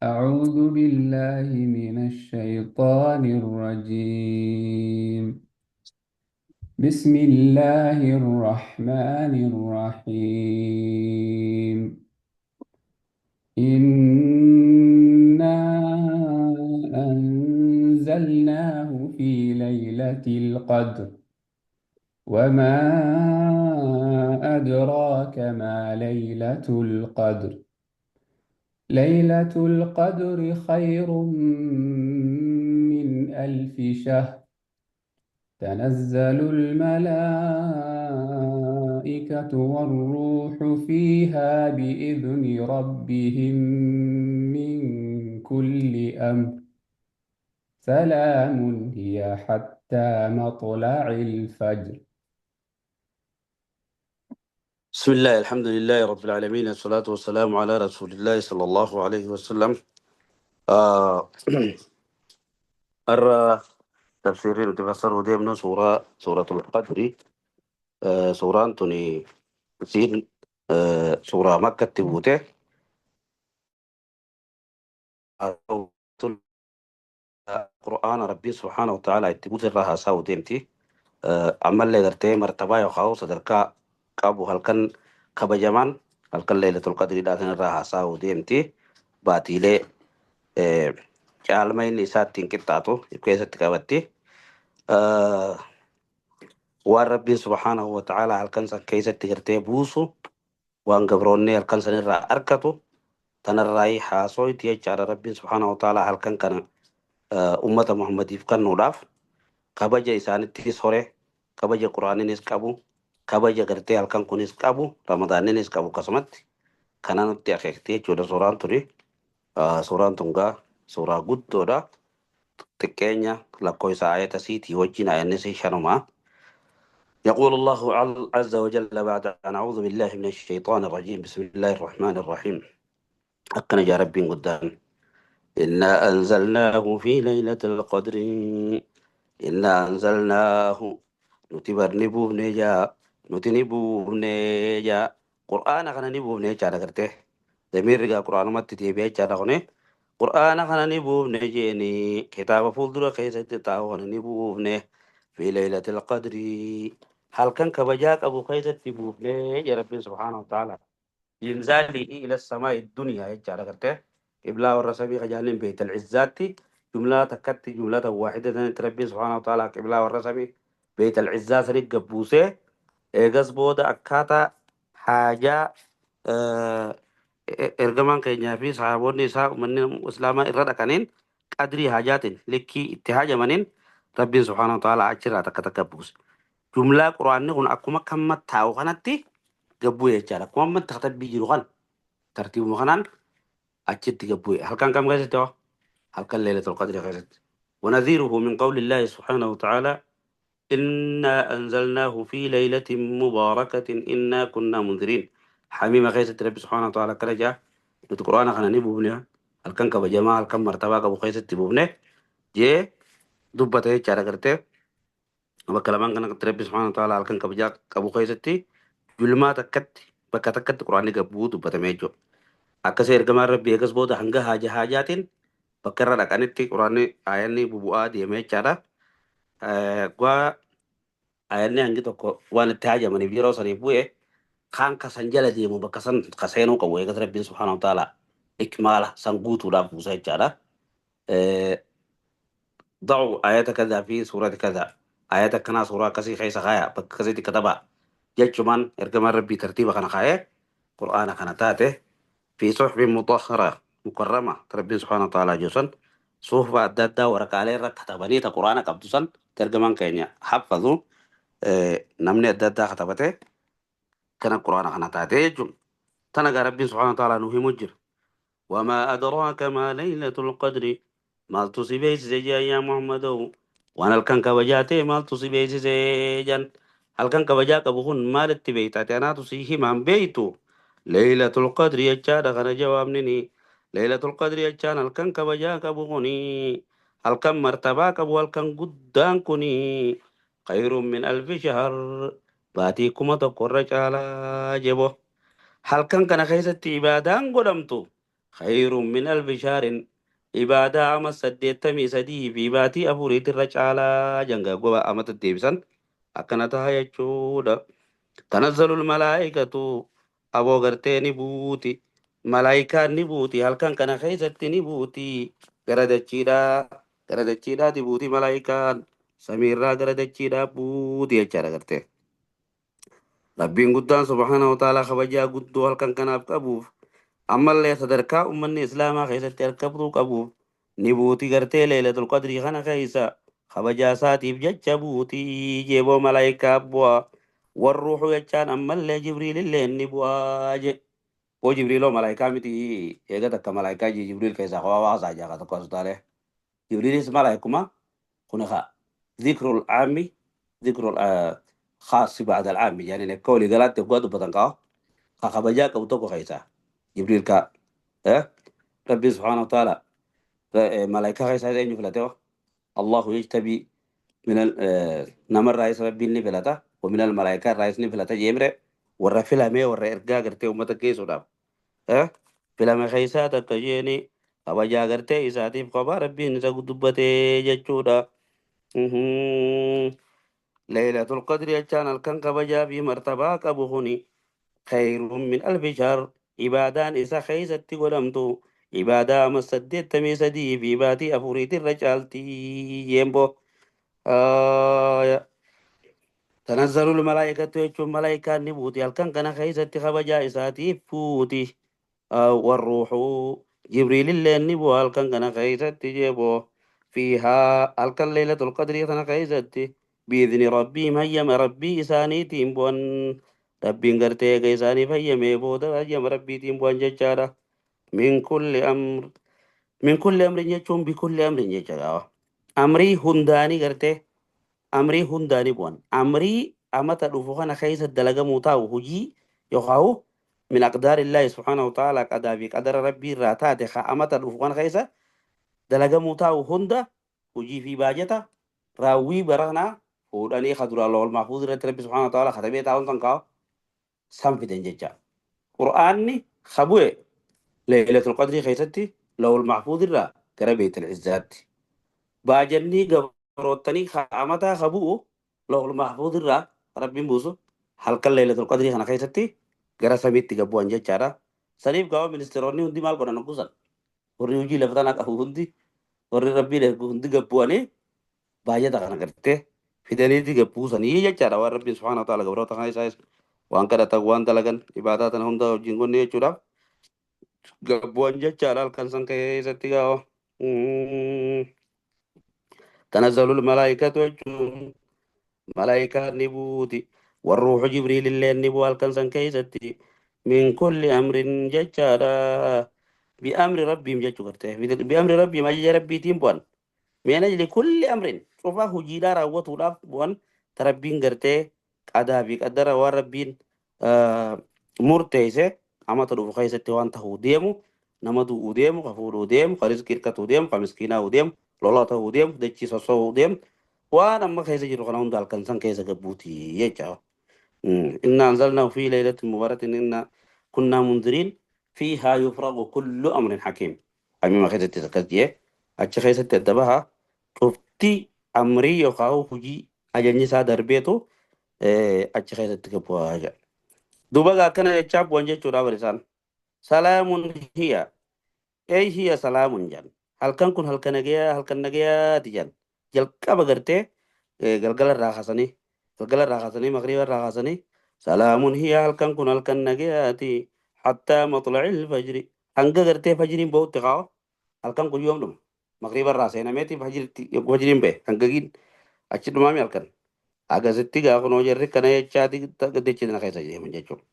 أعوذ بالله من الشيطان الرجيم. بسم الله الرحمن الرحيم. إنا أنزلناه في ليلة القدر، وما أدراك ما ليلة القدر. ليلة القدر خير من ألف شهر. تنزل الملائكة والروح فيها بإذن ربهم من كل أمر. سلام هي حتى مطلع الفجر. بسم الله، الحمد لله رب العالمين، الصلاة والسلام على رسول الله صلى الله عليه وسلم. آه أرى تفسيرين تفسر وديمنا سورة القدر. سورة توني سين، سورة مكة تبوته قرآن ربي سبحانه وتعالى تبوت الرها ساو ديمتي. عمل لي قرتي مرتبة يخاو صدركا قابو هلكن كبجمان هلكن ليلة القدر داتن الرها ساو ديمتي باتيلي. Caalma inni isaa ittiin qixxaatu if keessatti qabatti. Waan Rabbiin subhaanahu wa ta'ala halkan san keessatti gartee buusu, waan gabroonni halkan san irraa arkatu tanarraa haasoyti jechaadha. Rabbiin subhaanahu wa ta'ala halkan kana ummata Muhammadiif kennuudhaaf kabaja isaanittis hore, kabaja Quraaninis qabu, kabaja gartee halkan kunis qabu, Ramadaaninis qabu, akkasumatti kana nutti akeekti jechuudha suuraan tuni. Suuraan tun gaa suuraa guddoodha. Xiqqeenya lakkoofsa ayata siitii wajjin ayannis shanumaa. يقول الله عز وجل بعد أن أعوذ بالله من الشيطان الرجيم، بسم الله الرحمن الرحيم. أكن يا ربي قدام إنا أنزلناه في ليلة القدر. إنا أنزلناه نتبر نبوبني جا نتنبوبني جا قرآن خنا نبوبني جا نكرته دمير رجا قرآن ما تتبع جا نكونه قرآن خنا نبوبني جيني كتاب فولدر خيسة تاو خنا نبوبني في ليلة القدر. هل كان كبجاك أبو خيسة تبوبني يا ربي سبحانه وتعالى إنزاله إلى السماء الدنيا يجعل كرته قبلة والرسبي خجالين بيت العزات جملة تكت جملة واحدة ربي سبحانه وتعالى قبلة والرسبي بيت العزات رق بوسه إيجاز بودا أكاتا حاجة. Ergamaan keenyaa fi sahaabonni isaa uummanni islaamaa irra dhaqaniin qadrii hajaatiin likkii itti hajamaniin Rabbiin subhaanahu wa ta'ala achirraa takka takka buuse. Jumlaa Quraanni kun akkuma kamma taa'u kanatti gabbuu jechaadha. Akkuma amma katabbii jiru kan tartiibuma kanaan achitti gabbuu. Halkan kam keessatti hoo? Halkan Leelatul Qadri keessatti. ونذيره من قول الله سبحانه وتعالى إنا أنزلناه في ليلة مباركة إنا كنا منذرين. حميمة خيسة ربي سبحانه وتعالى كرجا نتو قرآن خنا نبوبني halkan kabajamaa halkan martabaa qabu keessatti buufne jee dubbate jechaadha. Gartee bakka lamaan kana Rabbi subhaanahu wa ta'ala halkan kabajaa qabu keessatti julmaa takkatti bakka takkatti Quraanni gabbuu dubbatame jechuudha. Akkasii ergamaan Rabbi eegas booda hanga haaja haajaatiin bakka irra dhaqanitti Quraanni aayanni bubu'aa deeme jechaadha. Gwaa aayanni hangi tokko waan itti haajamaniif yeroo saniif bu'e kaan kasan jala deemu bakka san ka seenuu qabu eegas Rabbiin subhaanahu wa ta'ala ikmaala san guutuudhaaf buusa jechaadha. ضعوا آية كذا في سورة كذا، آية كنا سورة كسي خيس خايا بك كسي كتبا جتشمان إرجمان ربي ترتيبا كان خايا قرآن كان تاته في صحف مطهرة مكرمة. ربي سبحانه وتعالى جوسن صحف أدادا ورق عليه رك كتبني قرآن قبضسن ترجمان كينيا حفظوا نمني أدادا كتبته كان قرآن كان تاته جم تنقى ربي سبحانه وتعالى نهي مجر. وما أدراك ما ليلة القدر maaltu si beeksise jee yaa Muhammadoo waan halkan kabajaa ta'e maaltu si beeksise jan halkan kabajaa qabu kun maalitti beekta ati anaatu si himaan beektu Leeylatul Qadri jechaadha. Kana jawaabnini Leeylatul Qadri jechaan halkan kabajaa qabu kuni halkan martabaa qabu halkan guddaan kuni khayrun min alfi shahr baatii 1000 irra caalaa jebo halkan kana keessatti ibaadaan godhamtu Khayrun min alfi shahrin, ibaadaa ama 83 fi baatii afuriitirra caalaa janga goba amata deebisan akkana taha jechuudha. Tanazzalul malaa'ikatu, aboo gartee ni buuti. Malaayikaan ni buuti, halkan kana keessatti ni buuti. Gara dachiidhaa, gara dachiidhaati buuti malaayikaan. Samiirraa gara dachiidhaa buuti jechaadha gartee. Rabbiin guddaan subhaanahu wa ta'aalaa kabajaa guddoo halkan kanaaf qabuuf ammallee sadarkaa ummanni islaamaa keessatti argamtuu qabuuf ni buuti gartee leelatul qadrii kana keessa kabajaa isaatiif jecha buuti jeeboo malaayikaa bu'a. Warruuxu jechaan ammallee jibriilillee ni bu'aa je. Boo jibriiloo malaayikaa miti eega takka malaayikaa jee jibriil keessaa kophaa baasaa jaa tokko as taalee. Jibriilis malaayikuma kun haa zikrul caammi zikrul khaasi ba'da al-caammi jedhanii akka walii galaatti waggaa dubbatan kaa'u ka kabajaa qabu tokko keessaa jibriil kaa rabbi subhaanahu wa ta'ala malaayikaa keessaa isa eenyu filate Allahu yajtabii min namarraa isa rabbiin ni filata wa min al-malaayikaa irraa ni filata jeemre warra filamee warra ergaa gartee uummata geessuudhaaf filame keessaa takka jeeni kabajaa gartee isaatiif kophaa rabbiin isa dubbatee jechuudha. Laylatul qadri jechaan halkan kabajaa fi martabaa qabu kuni khayrun min alfi shahr, ibaadaan isa keessatti godhamtu ibaadaa ama 83 fi baatii afuriitirra caaltii jeembo. Tanazzalul malaa'ikatu jechuun malaayikaan ni buuti halkan kana keessatti kabajaa isaatiif buuti. Warruuxu jibriilillee ni bu'a halkan kana keessatti jeeboo. Fiihaa halkan leelatul qadrii kana keessatti biidni rabbiim hayyama rabbii isaaniitiin bu'an. Rabbiin gartee eega isaaniif hayyamee booda hayyama rabbiitiin bu'an jechaadha. Min kulli amr, min kulli amrin jechuun bikulli amrin jecha. Amrii hundaanii gartee amrii hundaanii bu'an. Amrii amata dhufu kana keessa dalagamuu taa'u hujii yookaan min aqdaarillaahi subhaanahu wa ta'aalaa qadaa fi qadara rabbii irraa taate ka amata dhufu kana keessa dalagamuu taa'u hunda hujii fi baajata raawwii baranaa fuudhanii ka duraan lawal mahfuuz irratti rabbi subhaanahu wa ta'aalaa katabee taa'uun san kaa'u san fidan jecha. Qur'aanni ka bu'e leelatul qadrii keessatti lawal mahfuuz irraa gara beeytal izzaatti. Baajanni gabroottanii ka amataa ka bu'u lawal mahfuuz irraa rabbiin buusu halkan leelatul qadrii kana keessatti gara samiitti gad bu'an jechaadha. Saniif gaafa ministeeronni hundi maal godhan kusan warri hojii lafa tanaa qabu hundi warri rabbiin ergu hundi gad bu'anii baajata kana gartee fidaniiti gad buusanii jechaadha. Waan rabbiin subhaanahu wa ta'ala gabroota kana isaas waan kadhatan waan dalagan ibaadaa tana hunda wajjin gonne jechuudhaaf gad bu'an jechaadha halkan san keessatti gaafa. Tanazzalul malaayikatu jechuun malaayikaan ni buuti. Warruuxu jibriilillee ni bu'a halkan san keessatti min kulli amrin jechaadha. Bi'amri rabbiim jechuu gartee bi'amri rabbiim ajaja rabbiitiin bu'an. Min ajli kulli amrin cufaa hojiidhaa raawwatuudhaaf bu'an ta rabbiin gartee qadaa fi qadara waan rabbiin murteesse amata dhufu keessatti waan tahuu deemu nama du'uu deemu ka fuudhuu deemu ka rizqii hirkatuu deemu ka miskiinaa'uu deemu lola ta'uu deemu dachii sosso'uu deemu waan amma keessa jiru kana hunda halkan san keessa gabbuuti jecha. Inna anzalnaahu fi laylatin mubaarakatin inna kunnaa munziriin fiihaa yufraqu kullu amrin hakiim. Hamima keessatti akkas jee achi keessatti adda baha cufti amrii yookaan hojii ajajni isaa darbeetu achi keessatti gabbu'aa jedha. Duuba akkana jechaa bu'an jechuudha barisaan. Salaamun hiya ey hiya salaamun jedhan. Halkan kun halkan nagayaa halkan nagayaati jedhan. Jalqaba gartee galgala irraa kaasanii galgala irraa kaasanii magriiba irraa kaasanii salaamun hiya halkan kun halkan nagayaati hattaa matla'il fajri hanga gartee fajriin bahutti kaa'o halkan kun yoom dhuma magriiba irraa seenameeti fajritti fajriin bahe hangagiin achi dhumaami halkan agasitti gaafa noo jarri kana jechaati dachee keessa deeman jechuudha.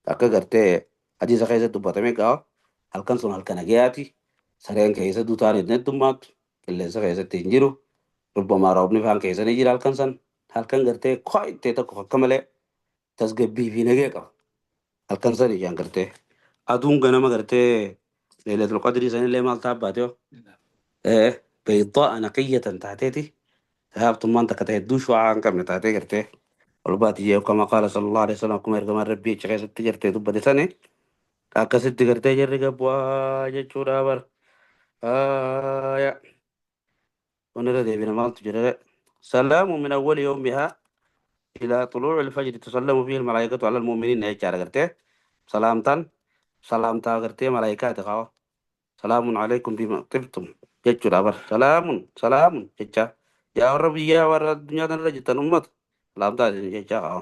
Akka gartee hadiisa keessatti dubbatame gaafa halkan sun halkan nagayaati sareen keessa dutaan hin heddummaattu qilleensa keessatti hin jiru rubbamaa roobni faan keessa ni jira halkan san halkan gartee ko'ittee tokko akka malee tasgabbii fi nagee qaba. Halkan san ijaan gartee aduun ganama gartee leelatul qadrii sanillee maal taabbaate baydaa naqiyyatan taateeti haabtummaan takka ta'e hedduu shu'aa hin qabne taatee gartee ol baati jee kama qaala sallallahu alaihi wasallam akkuma ergamaan rabbii achi keessatti gartee dubbate sani Akkasitti gartee jarri gabbu'aa jechuudha bar. Haaya. Wanirra deebina maaltu jira? Salaamu min awwali yawmihaa ilaa xuluuci ilfajri tusallamu fiihi almalaayikatu ala almu'miniin jechaadha gartee. Salaamtaan salaamtaa gartee malaayikaati qaba. Salaamun alaikum bima tibtum jechuudha bar. Salaamun salaamun jecha. Yaa warra biyyaa warra addunyaa tanarra jirtan ummata salaamtaa jecha qaba.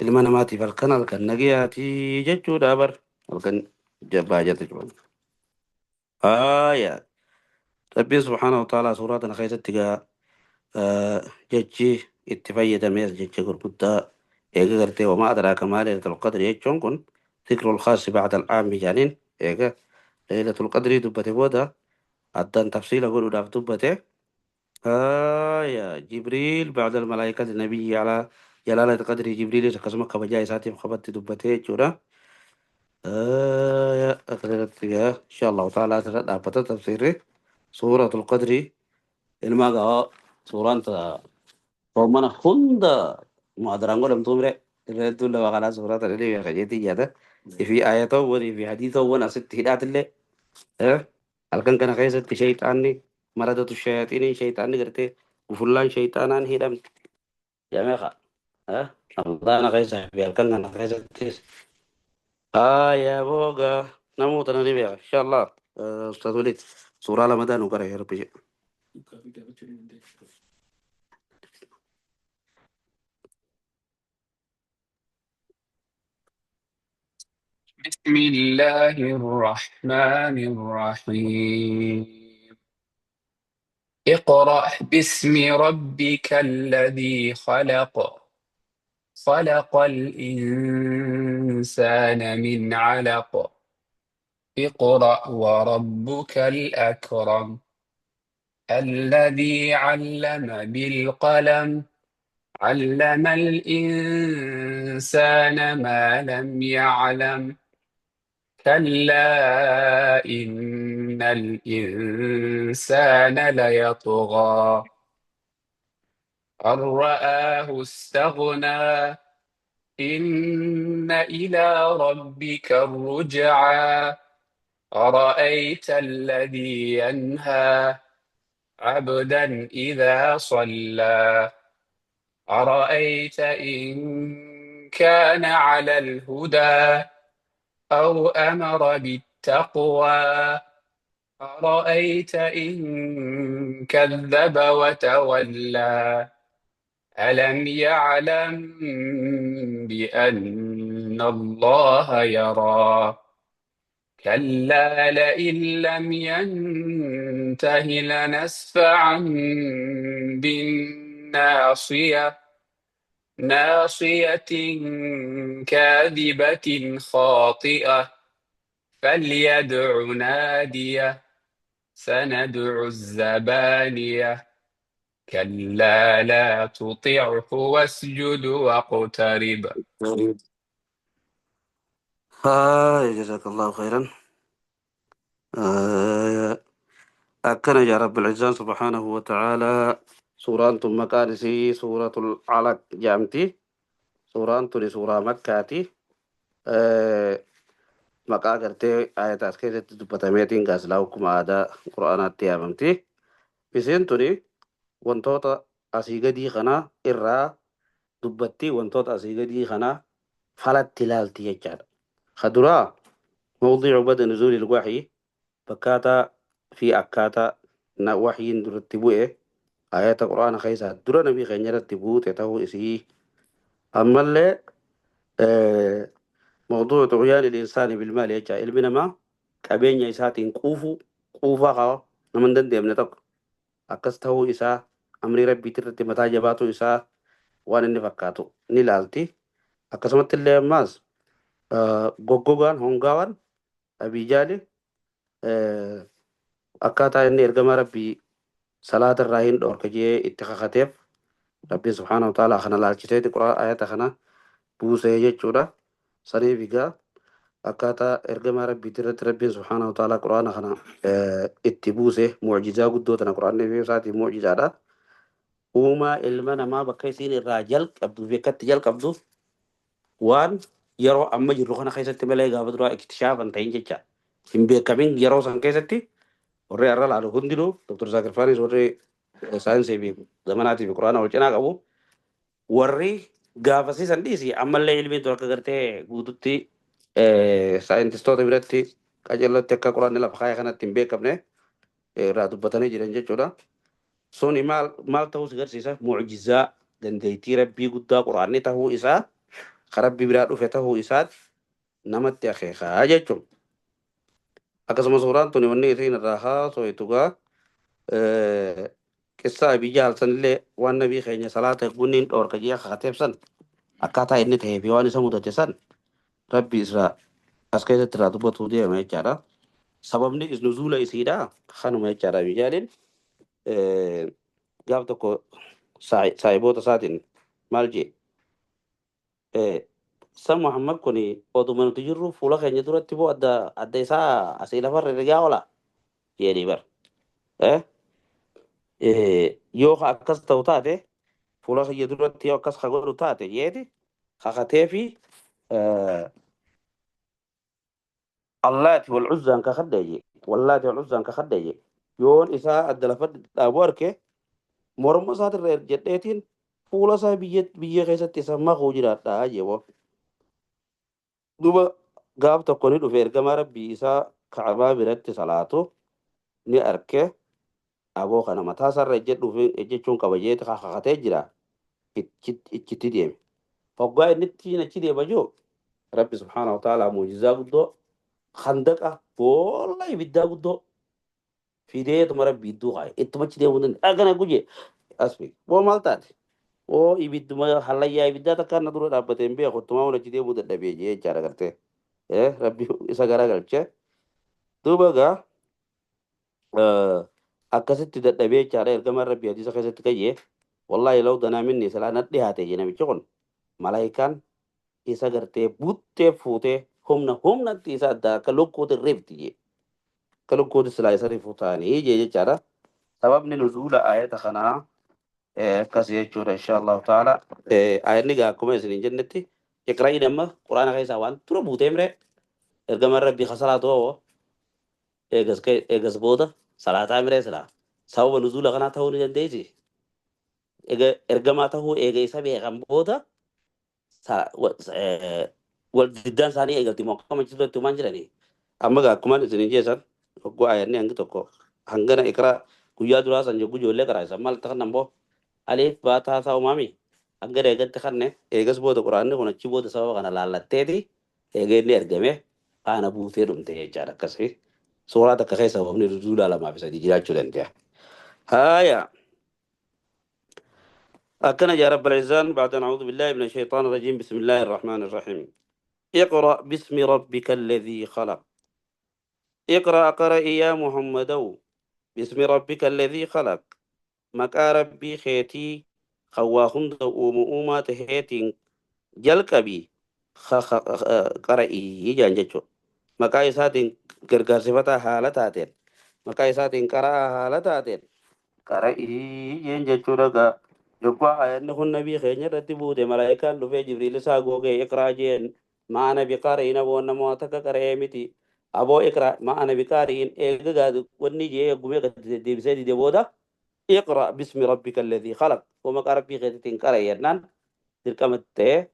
Ilma namaatiif halkan halkan nagayaatii jechuudha bar. Halkan jabbaa jette jechuudha. Haaya. Rabbiin subhaanahu wa ta'aalaa suuraa tana keessatti gaa jechi itti fayyadamees jecha gurguddaa eega gartee wamaa adraaka maa laylatul qadri jechuun kun zikrul khaasi ba'da al-aammi jedhaniin eega laylatul qadrii dubbate booda addaan tafsiila godhuudhaaf dubbate. Haaya Jibriil ba'da al-malaayikati nabiyyi alaa jalaalati qadrii Jibriilis akkasuma kabajaa isaatiif qabatti dubbate jechuudha. Haaya akkanatti gaa insha Allahu ta'aalaa asirra dhaabbata tafsiirri suuratul qadrii ilmaa gaa suuraan soomana hunda mu'adaraan godhamtuu mire irra hedduun lafa kanaa suuraa tana ni beeka jeetii yaada. Fi ayatawwan fi hadiisawwan asitti hidhaatillee halkan kana keessatti shayxaanni maradatu shayaxiinii shayxaanni gartee gufullaan shayxaanaan hidhamti. Jameeqa ramadaana keessa fi halkan kana keessattis aayaa booga namoota ni beeka insha Allah. Ustaz Walid suuraa lamadaa nu gara rabbi jedhe. بسم الله الرحمن الرحيم. اقرأ باسم ربك الذي خلق، خلق الإنسان من علق. اقرأ وربك الأكرم الذي علم بالقلم، علم الإنسان ما لم يعلم. كلا إن الإنسان ليطغى أن رآه استغنى. إن إلى ربك الرجعى. أرأيت الذي ينهى عبدا إذا صلى. أرأيت إن كان على الهدى أو أمر بالتقوى. أرأيت إن كذب وتولى. ألم يعلم بأن الله يرى. كلا لئن لم ينته لنسفعا بالناصية، ناصية كاذبة خاطئة. فليدع ناديه، سندع الزبانية. كلا لا تطعه واسجد واقترب. Haaya jazakallahu khairan. Akkana yaa Rabbil Izzaan subhaanahu wa ta'aalaa suuraan tun maqaan isii suuratul Alaq jedhamti. Suuraan tuni suuraa Makkaati. Maqaa gartee ayata as keessatti dubbatameetiin gaasilaa akkuma aadaa Qur'aanaatti yaamamti. Isiin tuni wantoota asii gadii kana irraa dubbatti, wantoota asii gadii kana falatti ilaalti jechaadha. Ka duraa mawdiicu bada nuzuulil waxyi bakkaataa fi akkaataa waxyiin duratti bu'e ayata Qur'aana keessaa dura nabii keenya irratti buute ta'uu isii ammallee mawduucu xugyaan insaani bilmaali jecha ilmi namaa qabeenya isaatiin quufuu quufaa qaba nama hin dandeenye tokko akkas ta'uu isaa amrii rabbiitti irratti mataa jabaatu isaa waan inni fakkaatu ni ilaalti. Akkasumatti illee ammaas goggogaan hongaawaan abiijaali akkaataa inni ergamaa rabbii salaata irraa hin dhoorka jee itti kakateef rabbiin subhaanahu wa ta'ala kana laalchiseeti quraan ayata kana buusee jechuudha. Saniif egaa akkaataa ergamaa rabbiitti irratti rabbiin subhaanahu wa ta'ala quraana kana itti buuse mu'jizaa guddoo tana quraanni fi isaatiin mu'jizaadha. Uumaa ilma namaa bakka isiin irraa jalqabdu fi akkatti jalqabdu waan Yeroo amma jirru kana keessatti malee gaafa duraa iktishaafan ta'in jecha hin beekamin yeroo san keessatti warri har'a laalu hundinuu Dr. Zaakir Faanis warri saayinsii fi zamanaatii fi quraana wal cinaa qabu warri gaafasiisan dhiisi ammallee ilmiin tun akka gartee guututti saayintistoota biratti qajeellotti akka quraanni lafa kaaya kanatti hin beekamne irraa dubbatanii jiran jechuudha. Suni maal maal ta'uu si agarsiisa? Mucjizaa dandeettii rabbii guddaa quraanni ta'uu isaa ka rabbi biraa dhufe ta'uu isaati namatti akeekaa jechuudha. Akkasuma suuraan tuni wanni isiin irraa haasoftu gaa qissaa biyya halsanillee waan nabii keenya salaata eeguun dhoorka jee kakateef san akkaataa inni ta'ee fi waan isa mudate san rabbi irraa as keessatti irraa dubbatuu deema jechaadha. Sababni nuzuula isiidha kanuma jechaadha biyyaaleen gaaf tokko saahiboota isaatiin maal jee san Muhammad kun oduma nuti jirru fuula keenya duratti boo adda adda isaa asii lafarra rigaa oola jedhanii bar. Yoo akkas ta'u taate fuula keenya duratti yoo akkas ka godhu taate jeeti kakatee fi Allaati wal Uzzaan kakadhe jee wallaati wal Uzzaan kakadhe jee yoon isaa adda lafa dhaabu arke morma isaatirra jedheetiin fuula isaa biyya biyya keessatti isa makuu jiraadha jee boo. Duuba gaaf tokko ni dhufe ergamaa rabbii isaa Ka'abaa biratti salaatu ni arke aboo kana mataa isaarra ejjedhuuf ejjechuun qaba jeeti kakatee jira ichitti deeme. Hoggaa inni ittiin achi deema jiru rabbi subhaanahu wa ta'ala muujizaa guddoo handaqa boolla ibiddaa guddoo fideetuma rabbi iddoo kaa'e ittuma achi deemuu danda'a. Akkana guje asfi boo maal taate oo ibidduma hallayyaa ibiddaa takka na dura dhaabbatee hin beeku ittuma waan achi deemuu dadhabee jee jechaadha gartee. Rabbi isa garagalche. Duuba gaa akkasitti dadhabee jechaadha ergamaan rabbi hadiisa keessatti kayyee wallaahi law danaa minni silaa na dhiyaate jee namichi kun malaayikaan isa gartee buttee fuutee humna humnatti isa adda akka lukkuutti rifti jee akka lukkuutti silaa isa rifu ta'anii jee jechaadha. Sababni nuzuula ayata kanaa akkas jechuudha insha Allahu ta'ala. Ayanni gaa akkuma isin hin jennetti iqra'iin amma quraana keessaa waan tura buutee mire ergamaan rabbii kasalaatu hoo eegas eegas booda salaataa miree silaa sababa nuzuula kanaa ta'uu ni dandeessi. Ergamaa ta'uu eega isa beekan booda wal diddaan isaanii eegalti moo akkam achi duratti waan jiranii. Amma gaa akkuma isin hin jeessan hogguu ayanni hangi tokko hangana iqraa guyyaa duraa san yogguu ijoollee qaraa isan maal ta'an ammoo aliif baataa isaa uumami hangana eegatti kanne eegas booda quraanni kun achi booda sababa kana laallatteeti eega inni ergame faana buutee dhumte jechaadha akkasii. Suuraa takka keessa sababni nuzuulaa lamaa fi sadii jiraachuu danda'a. Haaya. أكن يا رب العزان بعد أن أعوذ بالله من الشيطان الرجيم بسم الله الرحمن الرحيم اقرأ باسم ربك الذي خلق اقرأ قرأ يا محمد باسم ربك الذي خلق مكا ربي خيتي خواهند أوم أوما تهيتين جلقبي خ خ قرأي جانجو مكا إساتين غرغر صفتا حالتاتين مكا إساتين قرأ حالتاتين qara'ii jeen jechuudha gaa yogguu ayanni kun nabii keenya irratti buute malaayikaan dhufee jibriil isaa googee iqraa jeen ma ana biqaari'in aboo namoota takka qara'ee miti aboo iqraa ma ana biqaari'in eega gaa wanni jee eegumee gad deebisee dide booda iqra bismi rabbika alladhii khalaq maqaa rabbii keetiitiin qara'e jennaan dirqama ta'ee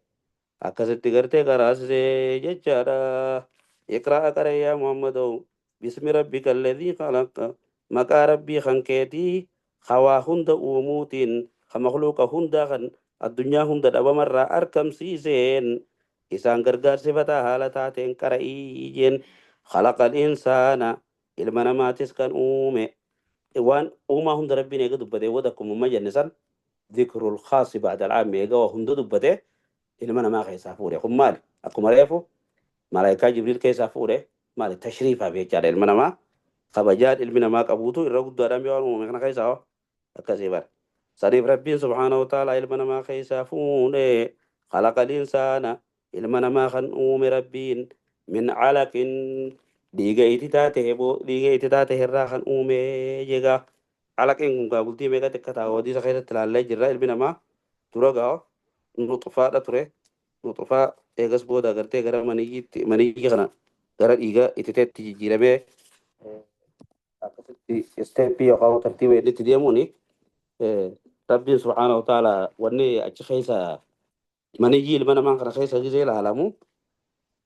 akkasitti gartee qaraasisee jechaadha. Iqraa qara'e yaa Muhammadoo bismi rabbika alladhii khalaq maqaa rabbii kan keetii hawaa hunda uumuutiin ka makluuqa hundaa kan addunyaa hunda dhabamarraa argamsiiseen isaan gargaarsifataa haala taateen qara'ii jeen khalaqal insaana ilma namaatis kan uume waan uumaa hunda rabbiin eega dubbatee booda akkuma amma jenne san dhikrul khaasi ba'da al'aammi eega waa hunda dubbatee ilma namaa keessaa fuudhe kun maali akkuma reefu malaayikaa jibriil keessaa fuudhe maali tashriifaaf jechaadha ilma namaa kabajaan ilmi namaa qabuutu irra guddaadhaan waan uumame kana keessaa hoo akkasii bara saniif rabbiin subhaanahu wa ta'ala ilma namaa keessaa fuudhe khalaqal insaana ilma namaa kan uume rabbiin min calaqin dhiiga ititaa ta'e dhiiga ititaa ta'e irraa kan uume jegaa calaqin kun gaa bultii meeqa xiqqa ta'a hadiisa keessatti ilaallee jirra ilmi namaa dura gaa nuxufaadha ture nuxufaa Eegas booda gartee gara maniyyiitti maniyyi kana gara dhiiga ititeetti jijjiiramee akkasitti isteeppii yookaan tartiiba inni itti deemuuni Rabbiin subhaanahu wa ta'ala wanni achi keessa maniyyii ilma namaa kana keessa gisee ilaalamu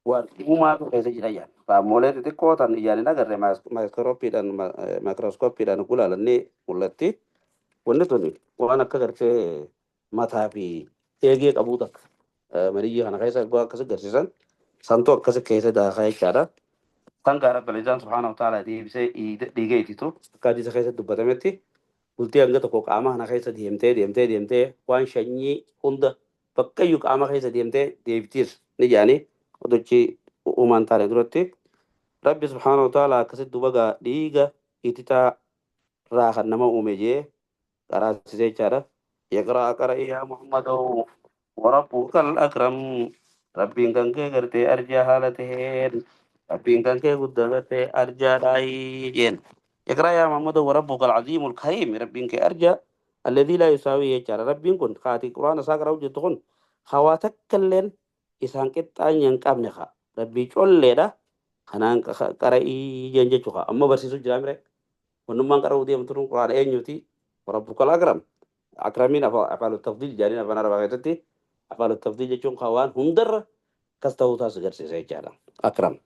waan uumaatu keessa jira jaan. Raammolee xixiqqoo tan ijaan hin agarre maayikirooskooppiidhaan gulaalannee mul'atti. Wanni tun waan akka gartee mataa fi eegee qabuu takka maniyyii kana keessa akkas agarsiisan santuu akkas keessa daakaa jechaadha. Kan gaara Rabbil subhaanahu wa ta'ala deebisee dhiiga ititu akka hadiisa keessatti dubbatametti bultii hanga tokko qaama kana keessa deemtee deemtee deemtee waan shanyii hunda bakkayyuu qaama keessa deemtee deebitiis ni jaanii odochi uumaan taane duratti Rabbi subhaanahu wa ta'ala akkasitti duba gaa dhiiga ititaa irraa kan nama uume jee qaraasisee jechaadha. Iqraa qara'i yaa Muhammadoo warabbuka al-akram Rabbiin kan kee gartee arjaa haala taheen Rabbiin kan kee guddaa gartee arjaadhaayi jeen. Iqraa yaa Muhammadoo warabbuka al-aziimu al-kariim Rabbiin kee arjaa alladhii laa yusaawii jechaadha. Rabbiin kun kaati quraana isaa qara'u jirtu kun hawaa takka illeen isaan qixxaanya hin qabne kaa. Rabbii colleedha kanaan qara'ii jeen jechuudha. Amma barsiisuu jira mire. Wannummaan qara'uu deemtu tun quraana eenyuti? Warabbuka al-akram. Akramiin afaalu tafdiil jedhaniin afaan arabaa keessatti afaalu tafdiil jechuun kan waan hundarra akkas ta'uu taas agarsiisa jechaadha. Akram.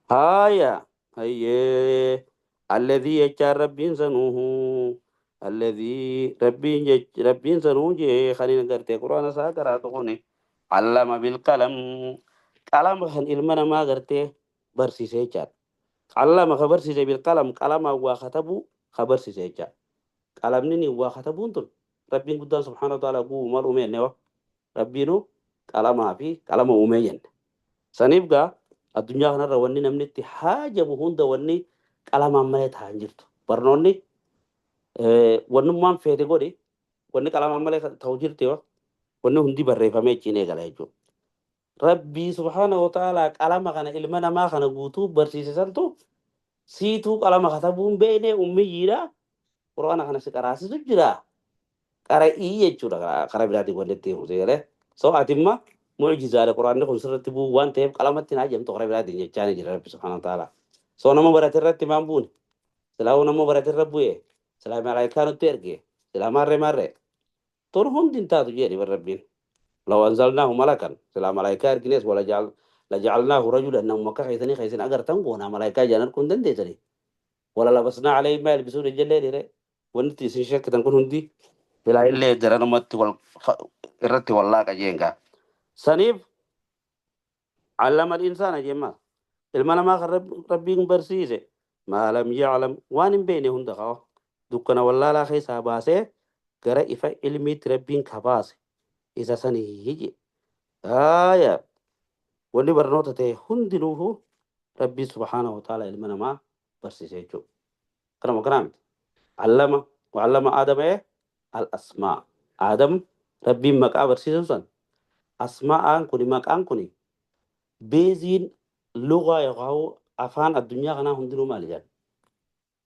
Haaya. Hayyee. Alladhii jechaan rabbiin sanuuhu. Alladhii rabbiin rabbiin sanuu jee kan hin gartee quraana isaa qaraatu kuni. Allama bilqalam. Qalama kan ilma namaa gartee barsiise jechaadha. Allama ka barsiise bilqalam qalamaan waa katabuu ka barsiise jechaadha. Qalamni ni waa katabuun tun Rabbiin guddaan subhaanahu wa ta'ala guu maal uume jenne Rabbiinu qalamaa fi qalama uume jenne. Saniif gaa addunyaa kanarra wanni namni itti haajamu hunda wanni qalamaan malee ta'an jirtu. Barnoonni wannummaan feete godhi wanni qalamaan malee ta'u jirti wanni hundi barreeffamee ittiin eegala jechuudha. Rabbii subhaanahu wa ta'ala qalama kana ilma namaa kana guutuu barsiise santu siituu qalama katabuun beekne ummiyyiidha. Quraana kana si qaraasisu jira. Qara'ii jechuudha karaa biraatiin wanni itti himu seegalee. So ati imma mu'jizaadha quraanni kun sirratti bu'u waan ta'eef qalamatti hin hajamtu karaa biraatiin jechaa ni jira Rabbi subhaanahu wa ta'ala. So nama barate irratti maan buune? Silaa nama barate irra bu'e? Silaa malaayikaa nutti erge? Silaa maarree maarree? Tun hundi hin taatu jedhi bar Rabbiin. Law anzalnaahu malakan silaa malaayikaa ergines wala lajacalnaahu rajulan namuma akka keessanii keessan agartan goonaa malaayikaa ijaan arguu hin dandeessanii. Wala labasnaa alayhim maa yalbisuun hin jellee dire wanti isin shakkitan kun hundi silaa illee daranumatti wal irratti wallaaqa jeengaa. Saniif allama al-insaana jemma ilma namaa kan Rabbiin barsiise maa lam ya'lam waan hin beekne hunda qaba. Dukkana wallaalaa keessaa baasee gara ifa ilmiitti Rabbiin ka baase isa sanii je. Haaya wanni barnoota ta'e hundinuufu Rabbiin subhaanahu wa ta'ala ilma namaa barsiise jechuudha. Kanuma kanaa miti. Allama wa'allama Aadama al-asmaa. Aadam Rabbiin maqaa barsiisan san asmaa'aan kuni maqaan kuni beeziin lugaa yookaan afaan addunyaa kanaa hundinuu maali jedhan?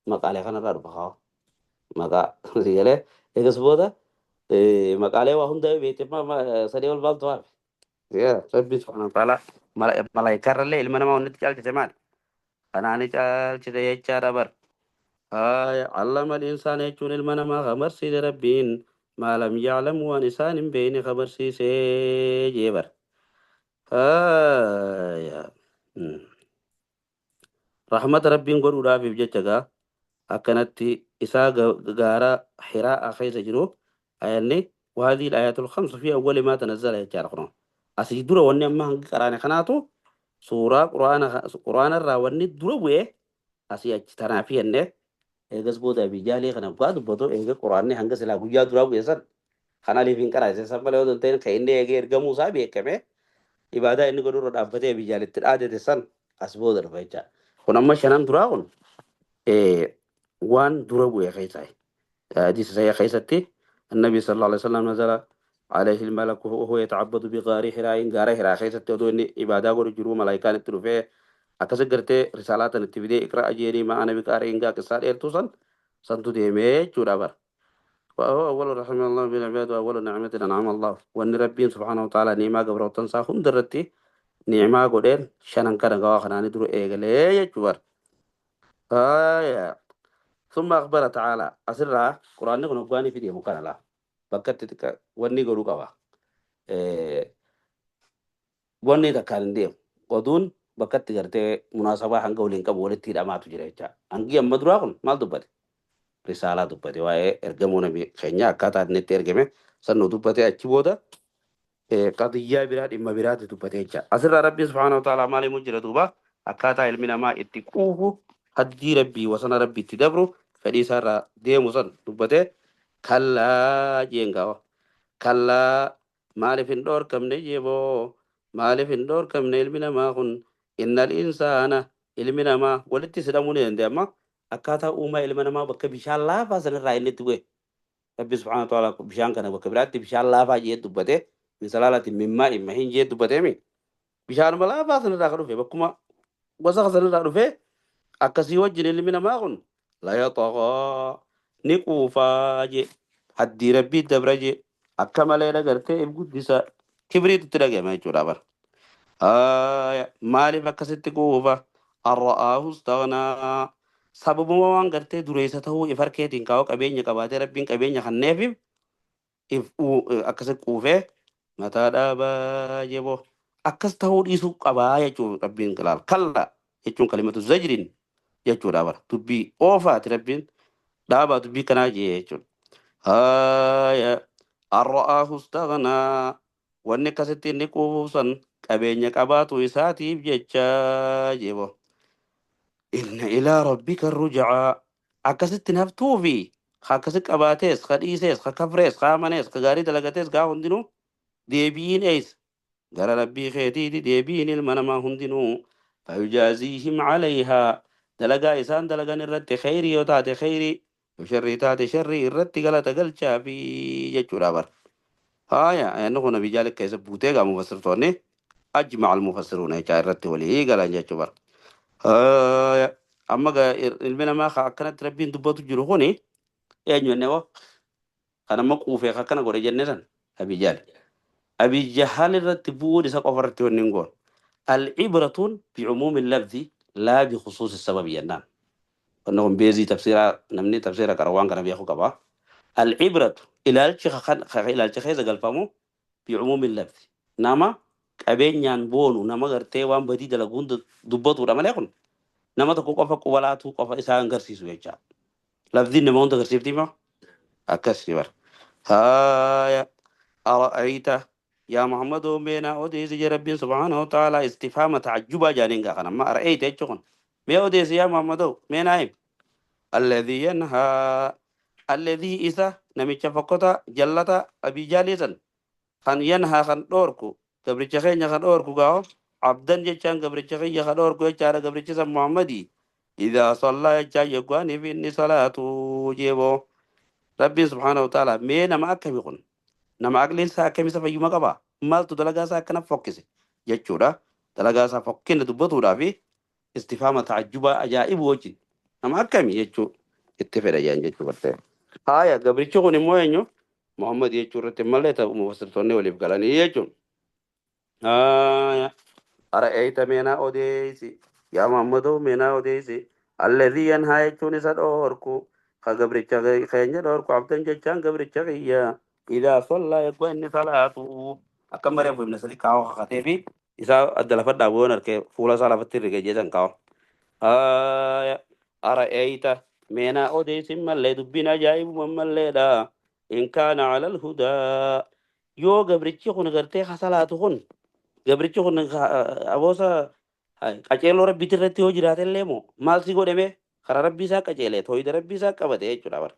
Maqaalee kanarraa dhufa haa. Maqaa galee eegas booda maqaalee waa hunda beekte sadii ol maaltu hafe? Rabbi subhaanahu wa ta'ala malaayikaa ilma namaa wanni caalchise maali? Kanaani caalchise jechaadha bar. Allama al-insaana jechuun ilma namaa kan barsiise Rabbiin maa lam ya'lam waan isaan hin beekne kan barsiise jee bar. Rahmata Rabbiin godhuudhaafiif jecha gaa akkanatti isaa gaara Hiraa keessa jiru ayanni وهذه الآيات الخمس في أول ما تنزل jechaadha kunoo. Asii dura wanni amma hanga qaraane kanaatu suuraa quraana irraa wanni dura bu'ee asii achi tanaafi jennee eegas booda Abii Jaalii kana dhugaa dubbatu eega quraanni hanga silaa guyyaa duraa bu'e san kan aliif hin qaraase san malee otoo hin ta'in kan inni eegee ergamuu isaa beekame ibaadaa inni godhu irra dhaabbatee Abii Jaalitti dhaadate san as booda dhufa jechaadha. Kun amma shanan duraa kun waan dura bu'e keessaa hadiisa sahih keessatti النبي صلى الله عليه وسلم نزل عليه الملك وهو يتعبد بغار حراء غار حراء keessatti odoo inni ibaadaa godhu jiruu malaayikaan itti dhufee akkas gartee risaalaatan itti fidee iqraa jeeni ma ana biqaari'in gaa qissaa dheertuu san santu deemee jechuudha bara. وهو أول رحمه الله بالعباد وأول نعمة أنعم الله وأن ربي سبحانه وتعالى نعمة قبر تنسى هم درتي Ni'imaa godheen shanan kana gawaa kanaani dura eegalee jechuu bara. Haaya. ثم أخبر تعالى أسرع قرآن نكون أبغاني في دي مكان لا بكت وني قولوا قوا إيه وني تكان ديم ودون بكت قرتي مناسبة هنگا ولين كبولة تير أماتو جريتشا هنگي أما دراكم مال دبتي رسالة دبتي واي إرجمونا بي خنيا أكاتا نت إرجمه سنو دبتي أتشبودا قضية براد إما براد دبتي أسرع ربي سبحانه وتعالى مالي مجرى دوبا أكاتا علمنا ما اتقوه هدي ربي وسنا ربي تدبرو fedhii isaarraa deemu san dubbatee kallaa jeen gawa kallaa maaliif hin dhoorkamne jeeboo maaliif hin dhoorkamne ilmi namaa kun innal insaana ilmi namaa walitti sidhamuu ni danda'ama akkaataa uumaa ilma namaa bakka bishaan laafaa sanarraa inni itti bu'e rabbi subhaana ta'ala bishaan kana bakka biraatti bishaan laafaa jee dubbate misalaalati mimmaa dhimma hin jee dubbateemi bishaanuma laafaa sanarraa kan dhufe bakkuma gosa sanarraa dhufe akkasii wajjin ilmi namaa kun la yaxagaa ni quufaa jee haddii rabbii dabra jee akka malee dhagartee if guddisa kibriitu itti dhagahama jechuudha bara. Maaliif akkasitti quufa? Arra'aahu istagnaa sababuma waan gartee dureessa ta'uu if harkeetiin kaa'u qabeenya qabaatee rabbiin qabeenya kanneefiif if akkasi quufee mataa dhaabaa jeboo akkas ta'uu dhiisuu qabaa jechuun rabbiin ilaala. Kalla jechuun kalimatu zajrin jechuudha bara dubbii oofaati rabbiin dhaabaa dubbii kanaa jee jechuudha. Haaya arra'aahu istagnaa wanni akkasitti inni quufuuf san qabeenya qabaatu isaatiif jecha jeboo. Inna ilaa rabbika rujcaa akkasitti naftuufi ka akkasi qabaatees ka dhiisees ka kafrees ka amanees ka gaarii dalagatees gaa hundinuu deebiin eeysa gara rabbii keetiiti deebiin ilma namaa hundinuu fayujaaziihim calayhaa dalagaa isaan dalagan irratti kheyrii yoo taate kheyrii yoo sharrii taate sharrii irratti galata galchaafi jechuudha bara. Haaya ayanni kun abii jaalik keessa buutee gaa mufassirtoonni ajmaca almufassiruuna jechaa irratti walii galan jechuu bara. Haaya amma gaa ilmi namaa ka akkanatti rabbiin dubbatu jiru kuni eenyu jennee hoo kan amma quufee ka akkana godhe jennee san abii jaali. Abii jahaal irratti bu'uun isa qofa irratti wanni hin goone. Al-ibratuun bi'umuumi lafzi laa bikhusuusi sababi jennaan. Wanni kun beezii tafsiraa namni tafsira qara waan kana beekuu qaba. Al-ibratu ilaalchi ilaalcha keessa galfamu bi'umuumi lafzi. Nama qabeenyaan boonu nama gartee waan badii dalagu hunda dubbatudha malee kun nama tokko qofa qubalaatuu qofa isaa agarsiisu jecha. Lafziin nama hunda agarsiifti moo? Akkas bara. Haaya ara'ayta yaa Muhammadu meenaa odeessi jee rabbiin subhaanahu wa ta'ala istifhaama ta'ajjubaa jaaniin gaa kana amma ara'ayta jechuun kun mee odeessi yaa Muhammadu meenaa himi alladhii yanhaa alladhii isa namicha fokkota jallata abii jaalii san kan yanhaa kan dhoorku gabricha keenya kan dhoorku gaaho abdan jechaan gabricha keenya kan dhoorku jechaadha gabricha san Muhammadii idaa sallaa jechaan yeggaaniif inni salaatu jeeboo rabbiin subhaanahu wa ta'ala mee nama akkami kun nama aqliin isaa akkami isa fayyuma qaba maaltu dalagaa isaa akkana fokkise jechuudha dalagaa isaa fokkina dubbatuudhaa fi istifaama ta'ajjubaa ajaa'ibu wajjin nama akkami jechuu itti fedha jedhan jechuu bartee. Haaya gabrichi kun immoo eenyu Muhammad jechuu irratti malee ta'u mufassirtoonni waliif galanii jechuun. Haaya ara'ayta meenaa odeessi yaa Muhammadoo meenaa odeessi alladhii yanhaa jechuun isa dhoorku ka gabricha keenya dhoorku abdan jechaan gabricha kiyya idaa sallaa eeguu inni salaatu akka maree ibna sadi kaawwa kakatee fi isaa adda lafa dhaabuun harkee fuula isaa lafatti rigee jedhan kaawwa. Haaya ara'ayta meenaa odeessi mallee dubbiin ajaa'ibuma malleedha in kaana cala alhudaa yoo gabrichi kun gartee ka salaatu kun gabrichi kun aboosa qaceeloo rabbiiti irratti yoo jiraate illee moo maal si godhame karaa rabbii isaa qaceelee tooyida rabbii isaa qabate jechuudha bara.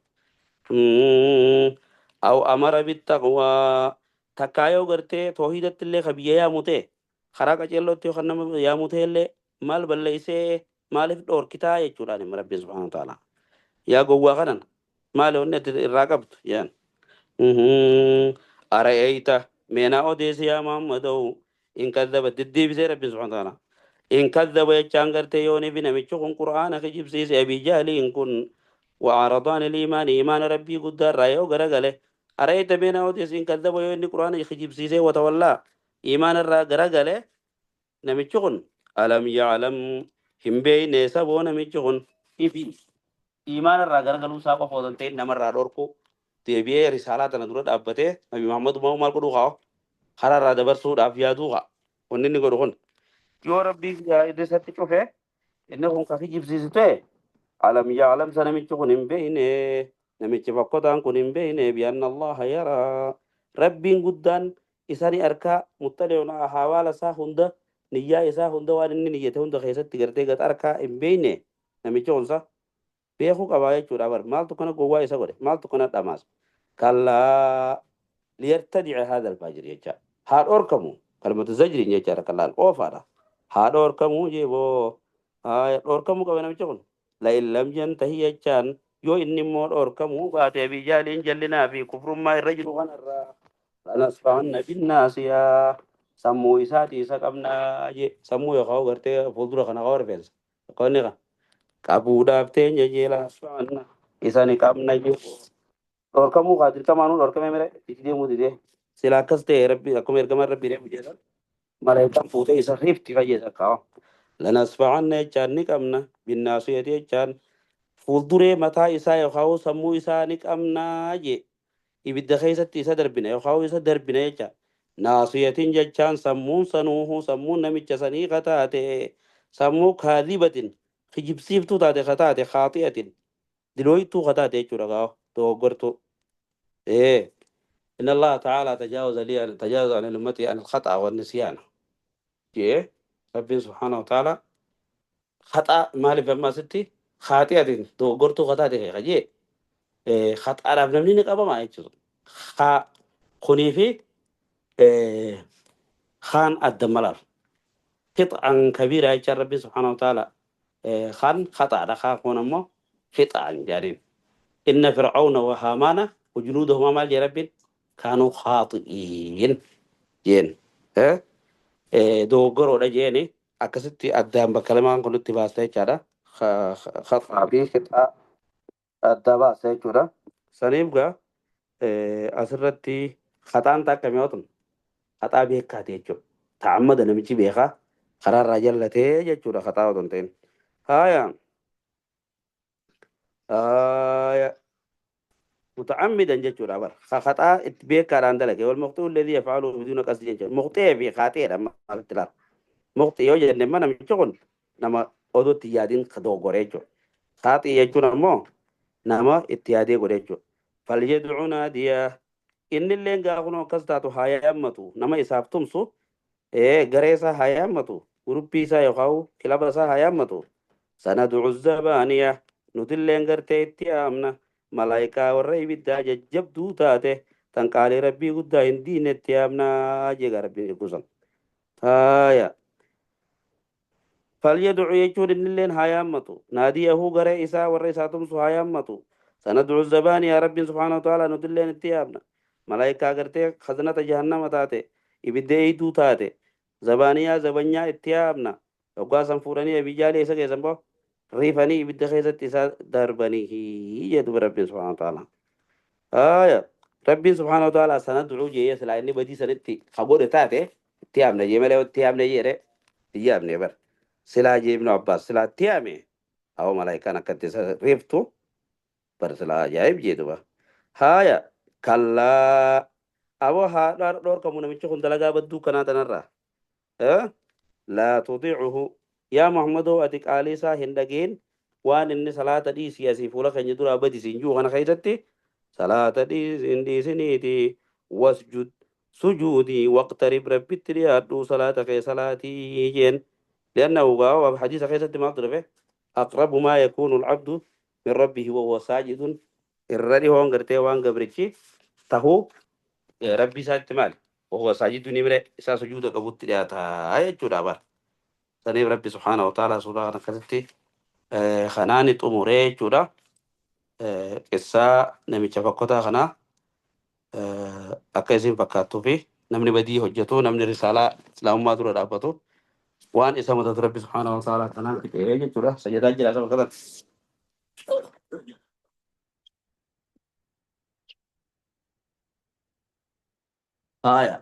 Aw amara bittaqwaa takkaa yoo gartee toohidatti illee ka biyya yaamu ta'e karaa qaceellootti yoo kan nama yaamu ta'e illee maal balleessee maaliif dhoorkitaa jechuudhaan hima rabbiin subhaanahu wa ta'ala. Yaa gowwaa kanan maali wanni ati irraa qabdu jaan. Ara'ayta meenaa odeessi yaa Muhammadoo in kazzaba deddeebisee rabbiin subhaanahu wa ta'ala. In kazzaba jechaan gartee yoonii fi namichi kun qura'aana kijibsiise abii jaaliin kun وعرضان الإيمان إيمان ربي قدر رايو غرغله أرأيت بين أوديس إن كذب ويني قرآن يخجب سيسي وتولى إيمان الرا غرغله Namichi kun alam yaclam hin beeyne saboo namichi kun ifi iimaana irraa garagaluu isaa qofa osoo hin ta'in namarraa dhorku deebi'ee risaalaa tana dura dhaabbatee Nabi Muhammad maal godhuu kaa karaa irraa dabarsuudhaaf yaaduu kaa wanni inni godhu kun yoo rabbii isatti cufe inni kun ka kijibsiisu ta'e alam yaclam sa namichi kun hin beeyne namichi fakkotaan kun hin beeyne bianna allaha yaraa rabbiin guddaan isani arkaa muxali'uun hawaala isaa hunda niyyaa isaa hunda waan inni niyyate hunda keessatti gartee gad arkaa hin beeyne namichi kun sa beekuu qabaa jechuudha bar maaltu kana gowwaa isa godhe maaltu kana dhamaas kallaa liyartadica haadha alfaajir jecha haa dhorkamu kalmatu zajriin jechaadha kallaan oofaadha haa dhorkamuu jeeboo haa dhorkamuu qaba namichi kun la'in lam yantahi jechaan yoo inni immoo dhorkamuu baate biyyaaliin jallinaa fi kufrummaa irra jiru kanarraa lanasfa'anna binnaasiyaa sammuu isaatii isa qabnaa jee sammuu yookaan gartee fuuldura kana qaba rifeensa qonni kan qabuudhaaf teenya jee lanasfa'anna isa ni qabna jee dhorkamuu kaa dirqamaanuu dhorkamee mire itti deemuu didee sila akkas ta'e rabbi akkuma ergamaan rabbi deemu jedhan malaayikaan fuutee isa riifti fayyada kaa'u lanasfa'anna jechaan ni qabna binnaasiyati jechaan fuulduree mataa isaa yookaan sammuu isaa ni qabnaa jee ibidda keessatti isa darbina yookaan isa darbina jecha naasiyatin jechaan sammuun sanuuhu sammuun namicha sanii kataate sammuu kaadibatin kijibsiiftuu taate kataate khaaxi'atin dilooytuu kataate jechuudha gaa dogoggortuu ee إن الله تعالى تجاوز لي تجاوز عن أمتي عن الخطأ والنسيان جee ربي سبحانه وتعالى خطأ maaliif ammaa sitti khaaxi'atin dogoggortuu kataate jee khaxaadhaaf namni ni qabama jechuudha. Kunii fi kaan adda malaaf. Qixaan kabiira jechaan rabbi subhaanahu wa ta'ala kaan khaxaadha kaan kun ammoo qixaan jedhaniin. Inna fir'aawna wa haamaana wajunuudahumaa maal jee rabbiin kaanuu khaaxi'iin jeen. Dogoggoroodha jeeni akkasitti addaan bakka lamaan kunutti baasta jechaadha. Khaxaa fi qixaa adda baasta jechuudha. Saniif gaa asirratti khaxaan takka mi'ootun khaxaa beekaati jechuudha. Ta'ammada namichi beekaa karaarraa jallatee jechuudha khaxaa otoo hin ta'in. Haaya haaya muta'ammidan jechuudha bara khaxaa itti beekaadhaan dalage wal muqxii alladhii yaf'aluhu biduuna qasdi jechuudha. Muqxee fi khaaxeedha maalitti laala. Muqxii yoo jenne immoo namichi kun nama odoo itti yaadiin dogoggore jechuudha. Khaaxii jechuun ammoo nama itti yaadee godhe jechuudha. Falyad'u naadiyaa inni illee gaafa kun akkas taatu haa yaammatu nama isaaf tumsu garee isaa haa yaammatu guruppii isaa yookaan kilaba isaa haa yaammatu sanad'u zabaaniya nuti illeen gartee itti yaamna malaayikaa warra ibiddaa jajjabduu taate tan qaalii rabbii guddaa hin diinne itti yaamnaa jeega rabbiin eeggusan. Haaya. فليدعو يجون اللين هايامتو ناديه غري إسا ور إسا تمسو هايامتو سندعو الزباني يا رب سبحانه وتعالى ندلين اتيابنا ملائكة غرتي خزنة جهنم تاتي إبدي إيدو تاتي زبانيا زبانيا اتيابنا وقاسم فوراني أبي جالي إسا كيسن بو ريفاني إبدي خيزت إسا درباني يدو رب سبحانه وتعالى آية ربي سبحانه وتعالى سندعو جي سلا إني بدي سنتي خبر تاتي اتيابنا جيمالي اتيابنا جيري اتيابنا بر silaa jee ibnu Abbaas silaa itti yaame awwa malaayikaan akkatti isa reeftu bar silaa ajaa'ib jee duba. Haaya kallaa aboo haa dhorkamu namichi kun dalagaa badduu kanaa tanarraa. Laa tudiicuhu yaa Muhammadoo ati qaalii isaa hin dhageen waan inni salaata dhiisii asii fuula keenya duraa badi siin jiru kana keessatti salaata dhiisi hin dhiisiniiti wasjud sujuudii waqtarib rabbitti dhiyaadhu salaata kee salaatii jeen. لأنه قال حديث خيسة ما أضربه أقرب ما يكون العبد من ربه وهو ساجد الردي هو غرتي وان غبرتي تهو ربي ساجد مال وهو ساجد نمر إسا سجود قبوت تا يجودا بار سني ربي سبحانه وتعالى سورة كذبتي خناني أموري جودا قصة نمي فقطة خنا أكيسين فكاتو في نمني بدي حجته نمني رسالة إسلام ما دور رابطه waan isa mudatu rabbi subhaanahu wa ta'ala kanaan fixee jechuudha sajadaa jira saba kanan haaya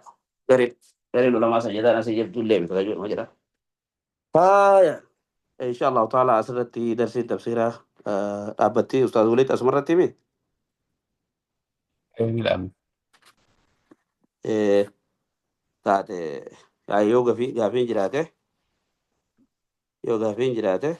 gariin gariin ulamaa sajadaan asii jabduu illee miti jedhama jedha Faaya. Insha Allahu ta'ala asirratti darsiin tafsiiraa dhaabbattee Ustaaz Waliid asumarratti himi. Jedhama. Taate yoo gaafiin jiraate.